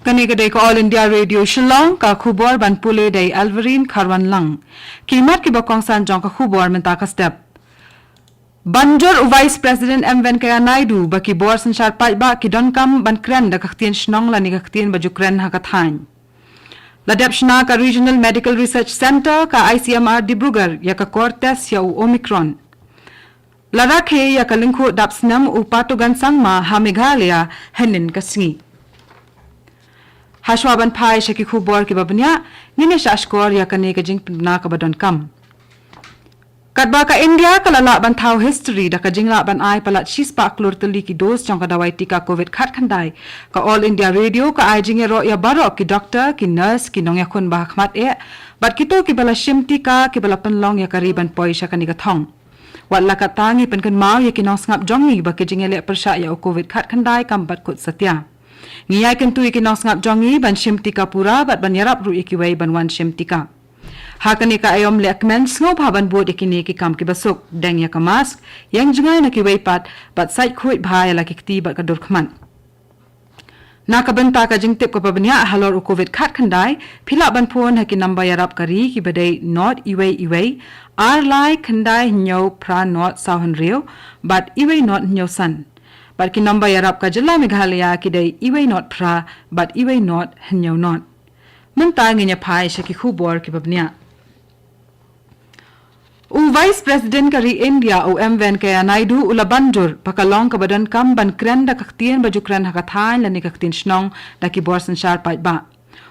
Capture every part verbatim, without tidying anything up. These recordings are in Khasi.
Kane ka dei ka All India Radio Shillong, ka khubor ban pule da i Alverine Kharwanlang. Ki mat kiba kongsan jong ka khubor mynta ka step. Ban jur u Vice President M Venkaiah Naidu ba ki bor synshar paidbah ki donkam ban kren da ka ktien shnong lane ka ktien ba ju kren ha ka thaiñ. La dep shna ka Regional Medical Research Centre, ka I C M R Dibrugarh, ïa ka kor test ïa u Omicron. La rakhe ïa ka lyngkhuh dap snem u Patogen Sangma ha Meghalaya hynnin ka sngi. Hashwa ban phai sha ki khubor kiba bniah, ngin ïa shah shkor ïa kane ka jingpynbna kaba donkam. Katba ka India ka la lah ban thaw history da ka jinglah ban ai palat shispah klur tylli ki dose jong ka dawai tika covid khatkhyndai, ka All India Radio ka ai jingïaroh ïa baroh ki doktor, ki nurse, ki nongïakhun ba ha khmat eh, bad kito kiba la shim tika, kiba la pynlong ïa ka ri ban poi sha kane ka thong. Wat la katta, ngi pynkynmaw ïa ki nongsngap jong ngi ba ka jingïaleh pyrshah ïa u covid khatkhyndai kam bat kut satia. Ngi ïai kyntu ïa ki nongsngap jong ngi ban shim tika pura bad ban ïarap ruh ïa kiwei ban wan shim tika. Ha kane ka aïom leh kmen, sngewbha ban bud ïa kine ki kam kiba suk, deng ïa ka mask, ïeng jngai na kiwei pat, bad sait khuid bha ïa la ki kti bad ka dur khmat. Na ka bynta ka jingtip kaba bniah halor u covid khatkhyndai, phi lah ban phone ha ki number ïarap ka ri kiba dei nod iwei iwei, ar lai khyndai hynñiew phra nod saw hynriew, bad iwei nod hynñiew san. Bad ki number ïarap ka jylla Meghalaya ki dei iwei nod phra bad iwei nod hynñiew nod. Mynta ngin ïa phai sha ki khubor kiba bniah. U Vice President ka ri India u M Venkaiah Naidu u la ban jur ba ka long kaba donkam ban kren da ka ktien ba ju kren ha ka thaiñ lane ka ktien shnong da ki bor synshar paidbah.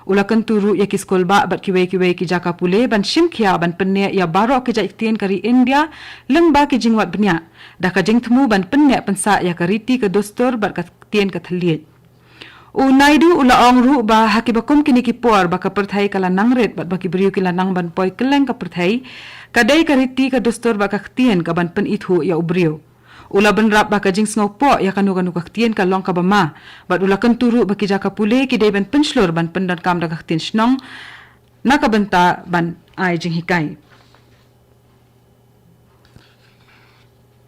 U la kyntu ruh ïa ki skul bah bad kiwei kiwei ki jaka pule ban shim khia ban pynneh ïa baroh ki jait ktien ka ri India lyngba ki jingwad bniah, da ka jingthmu ban pynneh pynsah ïa ka riti ka dustur bad ka ktien ka thylliej. U Naidu u la ong ruh ba ha kiba kum kine ki por ba ka pyrthei ka la nang rit bad ba ki briew ki la nang ban poi kylleng ka pyrthei, ka dei ka riti ka dustur bad ka ktien ka ban pynithuh ïa u briew. U la bynrap ba ka jingsngewpoh ïa kano kano ka ktien ka long kaba ma, bad u la kyntu ruh ba ki jaka pule ki dei ban pynshlur ban pyndonkam da ka ktien shnong na ka bynta ban ai jinghikai.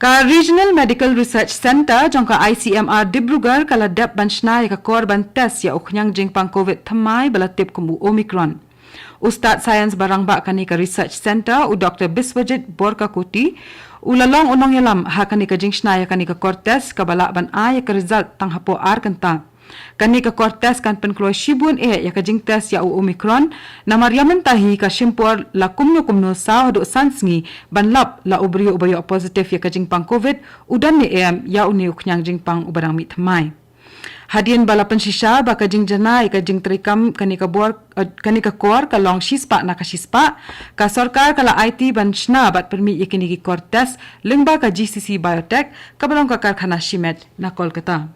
Ka Regional Medical Research Centre jong ka I C M R Dibrugarh ka la dep ban shna ïa ka kor ban test ïa u khñiang jingpang covid thymmai ba la tip kum u Omicron. U stad science ba rangbah kane ka Research Centre, u Doktor Biswajit Borkakoty, u la long u nongïalam ha kane ka jingshna ïa kane ka kor test kaba lah ban ai ïa ka result tang hapoh ar kynta. Kane ka kor test kan pynkloi shibun eh ïa ka jingtest ïa u Omicron, namar ïa mynta hi ka shim por la kumno kumno saw haduh san sngi ban lap la u briew uba ïoh positive ïa ka jingpang covid u don ne em ïa une u khñiang jingpang uba dang mih thymmai. Hadien ba la pynshisha ba ka jingjanai ïa ka jingtreikam kane ka bor, eh, kane ka kor ka long shispah na ka shispah, ka sorkar ka la aiti ban shna bad pynmih ïa kine ki kor test lyngba ka G C C Biotech, kaba long ka karkhana shimet na Kolkata.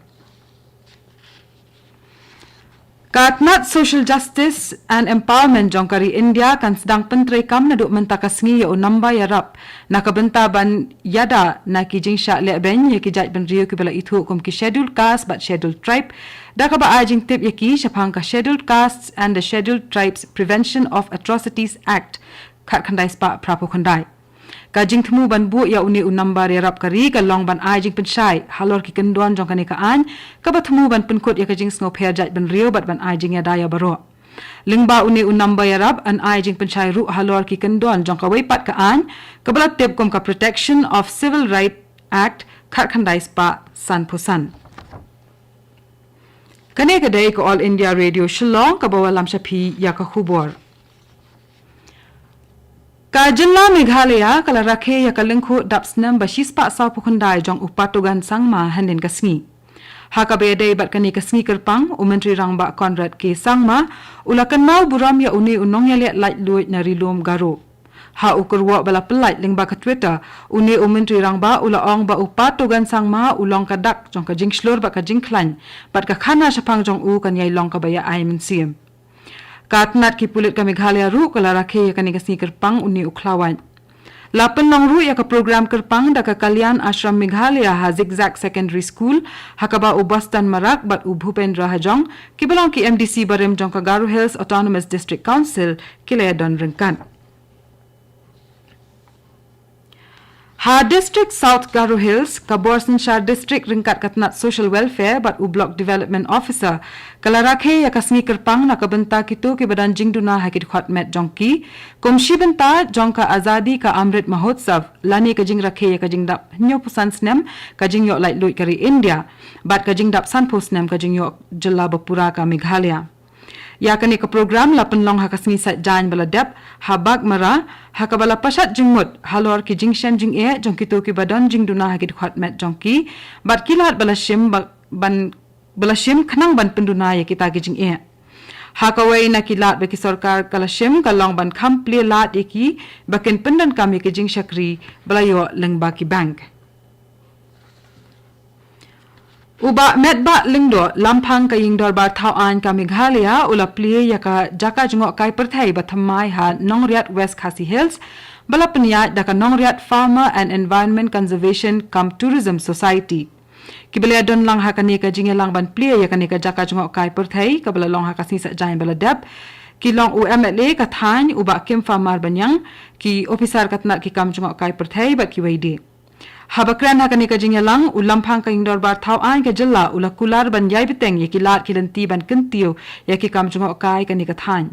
Ka tnat Social Justice and Empowerment jong ka ri India kan sdang pyntreikam naduh mynta ka sngi ïa u number ïarap na ka bynta ban ïada na ki jingshah lehbeiñ ïa ki jaitbynriew kiba la ithuh kum ki Scheduled Caste bad Scheduled Tribe, da kaba ai jingtip ïa ki shaphang ka Scheduled Castes and the Scheduled Tribes Prevention of Atrocities Act khatkhyndai spah phraphew khyndai. Ka jingthmu ban buh ïa une u number ïarap ka ri ka long ban ai jingpynshai halor ki kyndon jong kane ka aiñ, kaba thmu ban pynkut ïa ka jingsngewpher jaitbynriew bad ban ai jingïada ïa baroh. Lyngba une u number ïarap yn ai jingpynshai ruh halor ki kyndon jong kawei pat ka aiñ, kaba la tip kum ka Protection of Civil Right Act khatkhyndai spah sanphew san. Kane ka dei ka All India Radio Shillong kaba wallam sha phi ïa ka khubor. Ka jylla Meghalaya ka la rakhe ïa ka lyngkhuh dap snem ba shispah sawphew khyndai jong u Patogen Sangma hynnin ka sngi. Ha kaba ïadei bad kane ka sngi kyrpang, u Myntri Rangbah Conrad K Sangma u la kynmaw burom ïa une u nongïaleh laitluid na Ri Lum Garo. Ha u kyrwoh ba la pyllait lyngba ka Twitter, une u Myntri Rangbah u la ong ba u Patogen Sangma u long ka dak jong ka jingshlur bad ka jingkhlaiñ, bad ka khana shaphang jong u kan ïai long kaba ïa ai mynsiem. Ka tnat ki pulit ka Meghalaya ruh ka la rakhe ïa kane ka sngi kyrpang une u khlawait. La pynlong ruh ïa ka program kyrpang da ka Kalyan Ashram Meghalaya ha Zigzag Secondary School, ha kaba u Boston Marak bad u Bhupendra Hajong, kiba long ki M D C barim jong ka Garo Hills Autonomous District Council, ki la ïadon ryngkat. Ha District South Garo Hills, ka bor synshar district ryngkat ka tnat Social Welfare bad u Block Development Officer, ka la rakhe ïa ka sngi kyrpang na ka bynta kito kiba don jingduna ha ki dkhot met jong ki, kum shi bynta jong ka Azadi Ka Amrit Mahotsav, lane ka jingrakhe ïa ka jingdap hynñiewphew san snem ka jingïoh laitluid ka ri India, bad ka jingdap sanphew snem ka jingïoh jylla bapura ka Meghalaya. Ïa kane ka program la pynlong ha ka sngi Saitjaiñ ba la dep, ha Baghmara, ha kaba la pashat jingmut halor ki jingshem jingeh jong kito kiba don jingduna ha ki dkhot met jong ki, bad ki lad ba la shim ba, ban, ba la shim khnang ban pynduna ïa kita ki jingeh. Ha kawei na ki lad ba ki sorkar ka la shim ka long ban kham plie lad ïa ki ba kin pyndonkam ïa ki jingshakri ba la ïoh lyngba ki bank. U Bah Metbah Lyngdoh, Lamphang ka Ïing Dorbar Thawaiñ ka Meghalaya, u la plie ïa ka jaka jngohkai pyrthei ba thymmai ha Nongriat, West Khasi Hills, ba la pynïaid da ka Nongriat Farmer and Environment Conservation cum Tourism Society. Kiba la ïadon lang ha kane ka jingïalang ban plie ïa kane ka jaka jngohkai pyrthei kaba la long ha ka sngi Saitjaiñ ba la dep ki long u M L A ka thaiñ, u Bah Kimfa Marbaniang, ki ophisar ka tnat ki kam jngohkai pyrthei bad kiwei de. Haba kren ha kane ka jingïalang, u Lamphang ka Ïing Dorbar Thawaiñ ka jylla u la kular ban ïai bteng ïa ki lad ki lynti ban kyntiew ïa ki kam jngohkai kane ka thaiñ.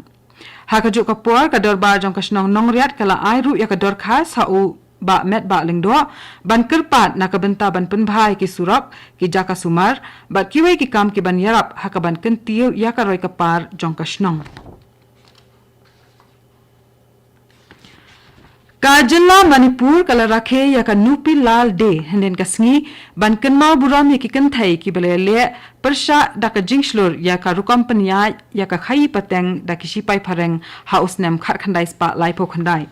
Ha kajuh ka por, ka dorbar jong ka shnong Nongriat ka la ai ruh ïa ka dorkhas ha u Bah Metbah Lyngdoh ban kyrpad na ka bynta ban pynbha ïa ki surok, ki jaka sumar bad kiwei ki kam kiban ïarap ha kaban kyntiew ïa ka roi ka par jong ka shnong. Ka jylla Manipur ka la rakhe ïa ka Nupi Lal Day hynnin ka sngi ban kynmaw burom ïa ki kynthei kiba la leh pyrshah da ka jingshlur ïa ka rukom pynïaid ïa ka khaïi pateng da ki shipai phareng ha u snem khatkhyndai spah laiphew khyndai.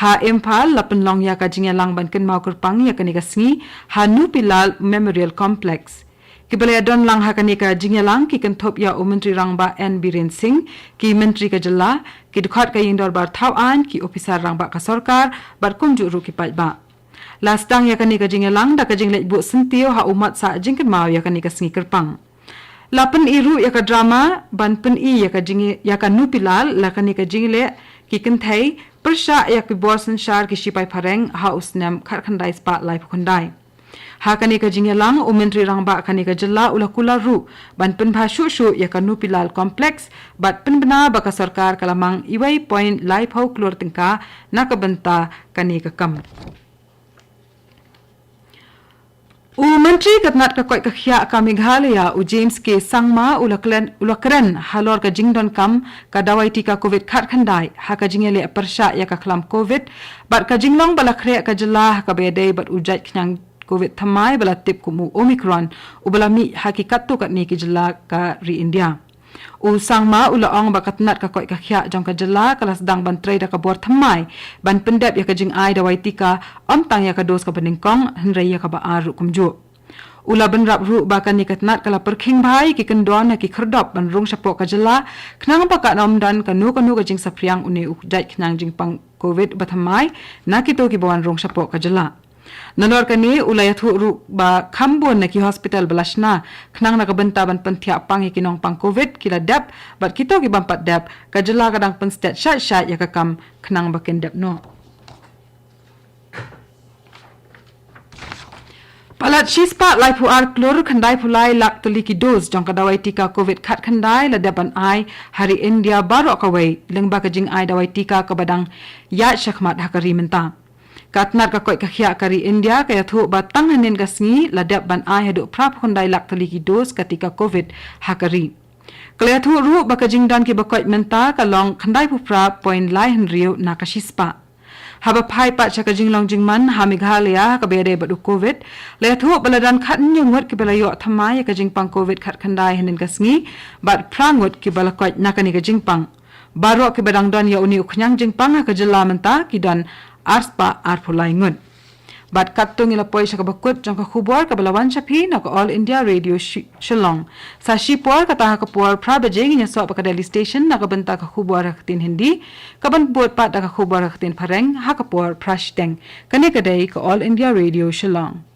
Ha Imphal la pynlong ïa ka jingïalang ban kynmaw kyrpang ïa kane ka sngi ha Nupi Lal Memorial Complex. Kiba la ïadon lang ha kane ka jingïalang ki kynthup ïa u Myntri Rangbah N Biren Singh, ki myntri ka jylla, ki dkhot ka Ïing Dorbar Thawaiñ, ki ophisar rangbah ka sorkar bad kumjuh ruh ki paidbah. La sdang ïa kane ka jingïalang da ka jingleit buh syntiew ha u mat sah jingkynmaw ïa kane ka sngi kyrpang. La pyni ruh ïa ka drama ban pyni ïa ka jing, ïa ka Nupi Lal, la kane ka jingleh ki kynthei pyrshah ïa ki bor synshar ki shipai phareng ha u snem khatkhyndai spah laiphew khyndai. Ha kane ka jingïalang, u Myntri Rangbah kane ka jylla u la kular ruh ban pynbha shuh shuh ïa ka Nupi Lal Complex bad pynbna ba ka sorkar ka la mang uwei point laiphew klur tyngka na ka bynta kane ka kam. U Myntri ka tnat ka koit ka khiah ka Meghalaya, u James K Sangma, u la kren, u la kren halor ka jingdonkam ka dawai tika Covid khatkhyndai ha ka jingïaleh pyrshah ïa ka khlam Covid bad ka jinglong ba la khreh ka jylla ha kaba ïadei bad u jait khñiang Covid thymmai ba la tip kum u Omicron, uba la mih ha ki katto katne ki jylla ka ri India. U Sangma u la ong ba ka tnat ka koit ka khiah jong ka jylla ka la sdang ban trei da ka bor thymmai ban pyndep ïa ka jingai dawai tika, ym tang ïa ka dos kaba nyngkong hynrei ïa kaba ar ruh kumjuh. U la bynrap ruh ba kane ka tnat ka la pyrkhing bha ïa ki kyndon ha ki khyrdop ban rung shapoh ka jylla, khnang ba kan ym don kano kano ka jingsaphriang une u jait khñiang jingpang Covid ba thymmai na kito kiba wan rung shapoh ka jylla. Nalor kane u la ïathuh ruh ba kham bun na ki hospital ba la shna khnang na ka bynta ban pynthiah pang ïa ki nongpang Covid ki la dep, bad kito ki bym pat dep ka jylla ka dang pynstet shait shait ïa ka kam khnang ba kin dep noh. Palat shispah laiphew ar klur khyndaiphew lai lak tylli ki dos jong ka dawai tika Covid khatkhyndai la dep ban ai ha ri India baroh kawei, lyngba ka jingai dawai tika kaba dang ïaid shakhmat ha ka ri mynta. Ka tnat ka koit ka khiah ka ri India ka ïathuh ba tang hynnin ka sngi la dep ban ai haduh phraphew khyndai lak tylli ki dos ka tika Covid ha ka ri. Ka la ïathuh ruh ba ka jingdon kiba koit mynta ka long khyndaiphew phra point lai hynriew na ka shispah. Haba phai pat sha ka jinglong jingman ha Meghalaya ha kaba ïadei bad u Covid, la ïathuh ba la don khathynñiew ngut kiba la ïoh thymmai ïa ka jingpang Covid khatkhyndai hynnin ka sngi, bad phra ngut kiba la koit na kane ka jingpang. Baroh kiba dang don ïa une u khñiang jingpang ha ka jylla mynta ki don arspah arphew lai ngut. Bad katto ngi la poi sha kaba kut jong ka khubor kaba la wan sha phi na ka All India Radio Shi-, Shillong. Sa shipor kata ha ka por phra baje ngin ïasoh bad ka Delhi Station na ka bynta ka khubor ha ka ktien Hindi, kaban bud pat da ka khubor ha ka ktien Phareng ha ka por phra shiteng. Kane ka dei ka All India Radio Shillong.